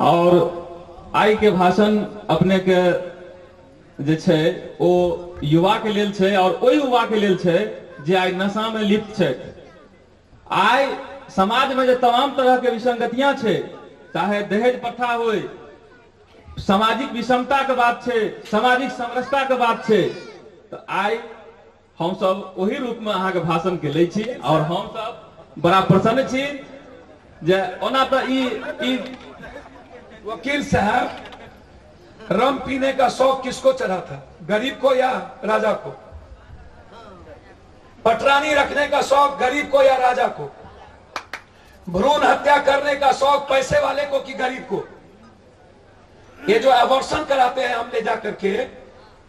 और आइ के भाषण अपने के जे छै ओ युवा के लेल छै और ओहि युवा के लेल छै जे आइ नशा में लिप्त छथि। आइ समाज में जे तमाम तरह के विसंगतियां छै, चाहे दहेज प्रथा होय, सामाजिक विषमता के बात छै, सामाजिक समरसता के बात छै, तऽ आइ हम सब ओही रूप में अहाँके भाषण के लै छी और हम सब बड़ा प्रसन्न छी जे ओना तऽ ई वकील साहब, रम पीने का शौक किसको चढ़ा था, गरीब को या राजा को? पटरानी रखने का शौक गरीब को या राजा को? भ्रूण हत्या करने का शौक पैसे वाले को कि गरीब को? ये जो अबॉर्शन कराते हैं हम ले जा करके,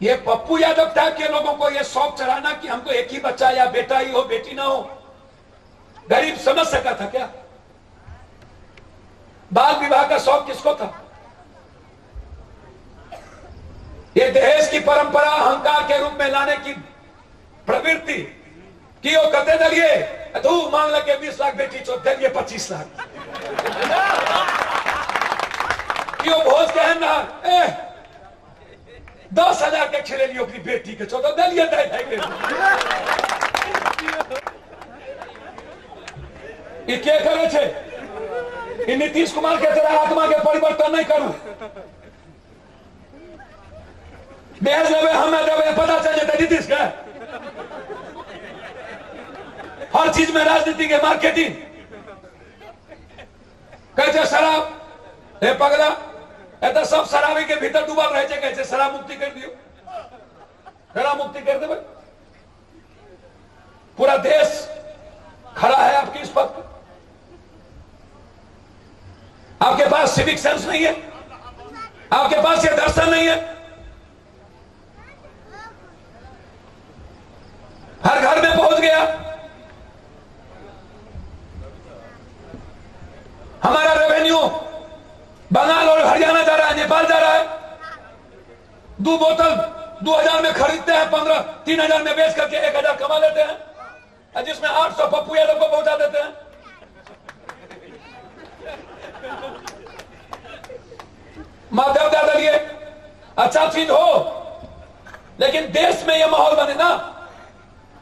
ये पप्पू यादव टाइप के लोगों को ये शौक चढ़ाना कि हमको एक ही बच्चा या बेटा ही हो, बेटी ना हो, गरीब समझ सका था क्या? बाल विवाह का शौक किसको था? ये दहेज की परंपरा अहंकार के रूप में लाने की प्रवृत्ति कि वो कते दलिए तू मांग लगे 20 लाख बेटी चो दलिए 25 लाख कि वो भोज के ना ए 10,000 के खेले लियो अपनी बेटी के चो तो दलिए दे दे ई के करे छे? ई नीतीश कुमार के तरह आत्मा के परिवर्तन नहीं करू। दहेज लेबे हमें देबे पता चल जेतै नीतीश के। हर चीज में राजनीति के मार्केटिंग। कहै छै शराब, हे पगला, एतऽ सब शराबी के भीतर डूबल रहै छै, कहै छै शराब मुक्ति कर दियौ, शराब मुक्ति कर देबै। पूरा देश खड़ा है आपकी इस पद पर। आपके पास सिविक सेंस नहीं है, आपके पास ये दर्शन नहीं है। हर घर में पहुंच गया। हमारा रेवेन्यू बंगाल और हरियाणा जा रहा है, नेपाल जा रहा है। 2 बोतल 2000 में खरीदते हैं, 3,000 में बेच करके 1,000 कमा लेते हैं, जिसमें 800 पप्पू यादव को पहुंचा देते हैं। माध्यम दे दिए, अच्छा चीज हो, लेकिन देश में यह माहौल बने ना।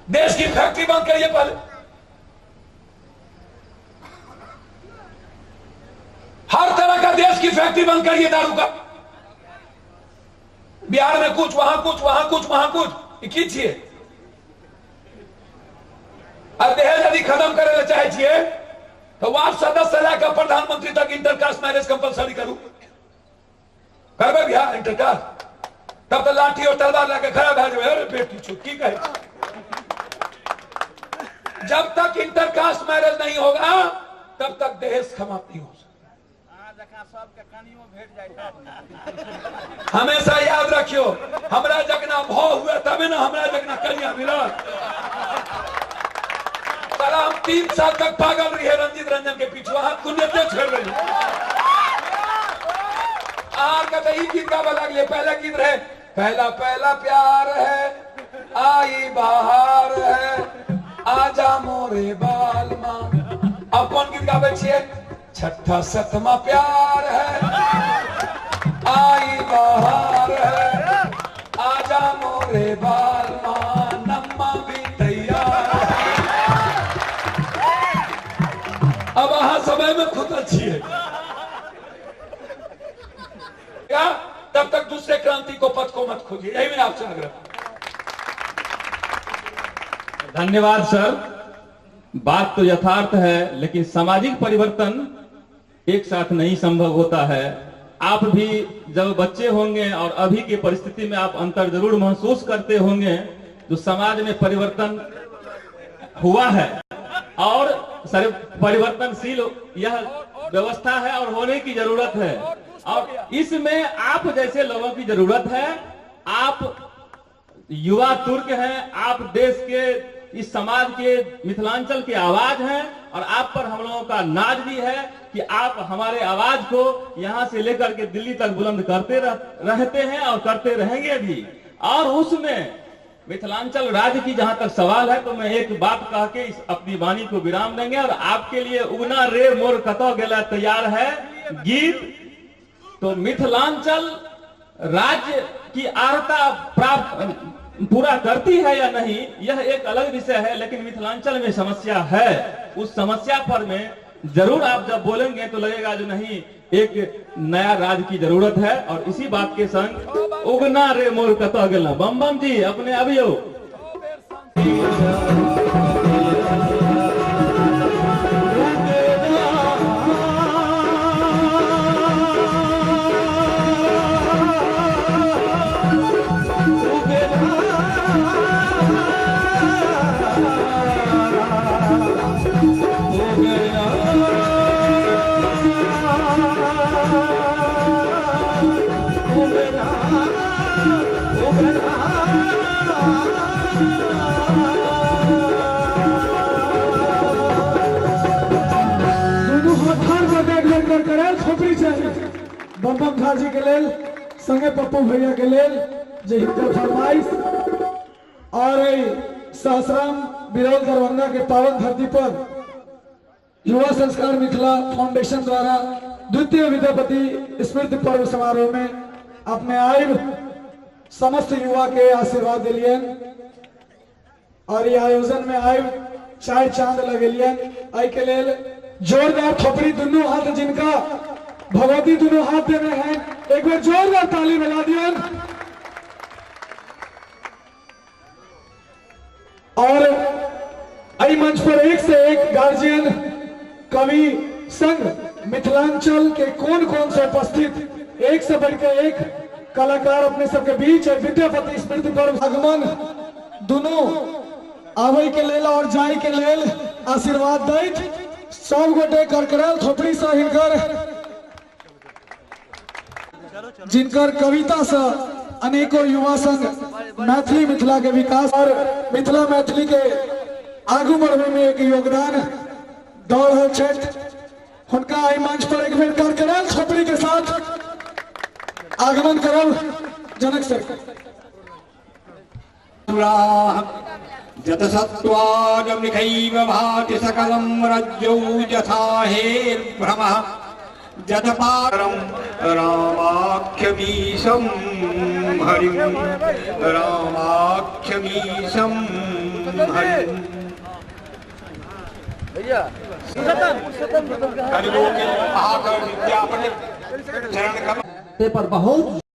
देश की फैक्ट्री बंद करिए पहले। हर तरह का देश की फैक्ट्री बंद करिए दारू का। बिहार में कुछ, वहां कुछ, वहां कुछ, वहां कुछ, की छिए? और दहेज यदि खत्म करे चाहे छिए तो वार्ड सदस्य से लेकर प्रधानमंत्री तक इंटरकास्ट मैरिज कंपलसरी करू। करबै बिहार इंटरकास्ट? तब तो लाठी और तलवार लाके खड़ा भए जेबै। अरे बेटी छो की कहै? जब तक इंटरकास्ट मैरिज नहीं होगा तब तक दहेज समाप्त नहीं हो सकता। हमेशा याद रखियो, हमरा जगना भाव हुआ तबे ना हमरा जगना कन्या मिलत। साला हम 3 साल तक पागल रही है रंजीत रंजन के पीछे, हाथ कुन्यते छोड़ रही। Are का तो गीत गावे लगलिए। पहला गीत रहे पहला पहला प्यार है, आई बहार है, आजा मोरे बाल मां। अब कौन गीत गावे छिए? छठा सतमा प्यार है, आई बहार है, आजा मोरे बाल मां, नम्मा भी तैयार है। अब अहाँ समय में खुद अच्छी है क्या? तब तक दूसरे क्रांति को पथ को मत खोजिए। यही मेरा आपसे आग्रह। धन्यवाद सर। बात तो यथार्थ है, लेकिन सामाजिक परिवर्तन एक साथ नहीं संभव होता है। आप भी जब बच्चे होंगे और अभी की परिस्थिति में आप अंतर जरूर महसूस करते होंगे जो समाज में परिवर्तन हुआ है और सर परिवर्तनशील यह व्यवस्था है और होने की जरूरत है, और इसमें आप जैसे लोगों की जरूरत है। आप युवा तुर्क हैं, आप देश के इस समाज के मिथिलांचल के आवाज हैं और आप पर हम लोगों का नाज भी है कि आप हमारे आवाज को यहाँ से लेकर के दिल्ली तक बुलंद करते रहते हैं और करते रहेंगे भी। और उसमें मिथिलांचल राज्य की जहां तक सवाल है तो मैं एक बात कह के इस अपनी वाणी को विराम देंगे और आपके लिए उगना रे मोर कतो गेला तैयार है गीत। तो मिथिलांचल राज्य की अर्हता प्राप्त पूरा करती है या नहीं, यह एक अलग विषय है, लेकिन मिथिलांचल में समस्या है। उस समस्या पर में जरूर आप जब बोलेंगे तो लगेगा जो नहीं, एक नया राज्य की जरूरत है। और इसी बात के संग उगना रे मोर कतऽ गेला, बम बम जी अपने अबियो। बम बम झा जी के लेल संगे पप्पू भैया के लेल जे हिनकर फरमाइश और सहस्राम बिरौल दरभंगा के पावन धरती पर युवा संस्कार मिथिला फाउंडेशन द्वारा द्वितीय विद्यापति स्मृति पर्व समारोह में अपने आए समस्त युवा के आशीर्वाद दिलियन और ये आयोजन में आए चार चांद लगेलियन। एहि के लेल जोरदार थोपड़ी दुनू हाथ, जिनका भगवती दोनों हाथ देने हैं, एक बार जोरदार ताली बजा दिया। और एहि मंच पर एक से एक गार्जियन कवि संघ मिथिलांचल के कौन कौन से उपस्थित एक से बढ़कर एक कलाकार अपने सबके बीच विद्यापति स्मृति पर्व आगमन दोनों आवे के लेल और जाय के लेल आशीर्वाद दैत सब गोटे करकराल थोपड़ी से हिनकर जिनकर कविता से अनेकों युवा संघ मैथिली मिथिला के विकास और मिथिला मैथिली के आगू बढ़वे में एक योगदान दऽ रहल छथि, हुनका एहि मंच पर एक बेर करकराल थोपड़ी के साथ आगमन करब जनक सर। जत सत्त्वाजमिखैव भाति सकलं रज्जौ यथा हेर्भ्रमः जत पारं रामाख्यमीशं हरिं रामाख्यमीशं हरिं। पर बहुत